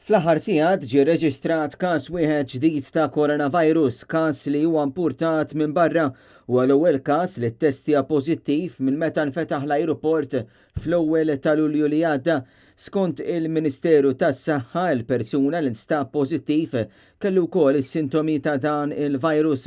Fl-aħħar sigħat ġie rreġistrat każ wieħed ġdid ta' coronavirus, każ li huwa importat minn barra. Huwa l-ewwel każ li ttestja pożittiv minn meta nfetaħ l-ajruport fl-ewwel ta' Lulju li għadda. Skont il-Ministeru tas-Saħħa, il-persuna li nstab pożittiv kellu wkoll is-sintomi ta' dan il-virus.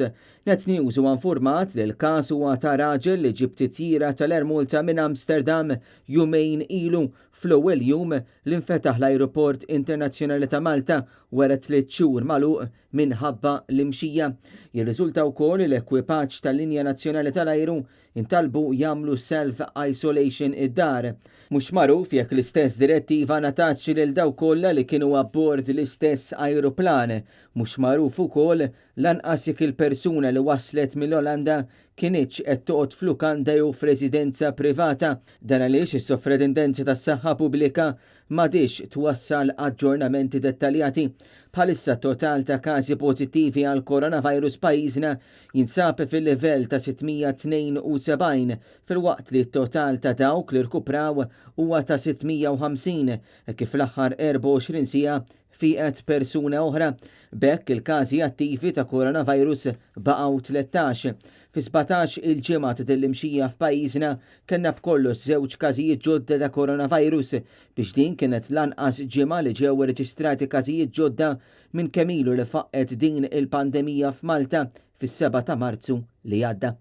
Net News huwa infurmat li l-każ huwa ta' raġel li ġie b'titjira tal-Air Malta minn Amsterdam jumejn ilu fl-ewwel jum li nfetaħ l-Ajruport Internazzjonali ta' Malta wara tliet xhur magħluq minħabba l-imxija. Jirriżulta wkoll li l-ekwipaġġ tal-linja nazzjonali tal-ajru intalbu jagħmlu self-isolation id-dar. Mhux magħruf jekk l-istess direttiva ngħatatx lil dawk kollha li kienu abbord l-istess ajruplan. Mhux magħruf ukoll lanqas jekk il-persuna li waslet mill-Olanda kinitx qed toqgħod f'lukanda jew f'residenza privata. Dan għaliex is-Sovrintendenza tas-Saħħa Pubblika m'għadhiex twassal aġġornamenti dettaljati. Bħalissa t-total ta' każi pożittivi għall-coronavirus pajjiżna jinsab fil-livell ta' 672 filwaqt li t-total ta' dawk li rkupraw huwa ta' 650 hekk kif fl-aħħar 24 siegħa fieqet persuna oħra. B'hekk il-każi attivi ta' coronavirus baqgħu 13. Fi 17 il-ġimgħa ta' din l-imxija f'pajjiżna kellna b'kollox żewġ każijiet ġodda ta' coronavirus biex din kienet l-anqas ġimgħa li ġew irreġistrati każijiet ġodda minn kemm ilu li faqqgħet din il-pandemija f'Malta fis-7 ta' Marzu li għadda.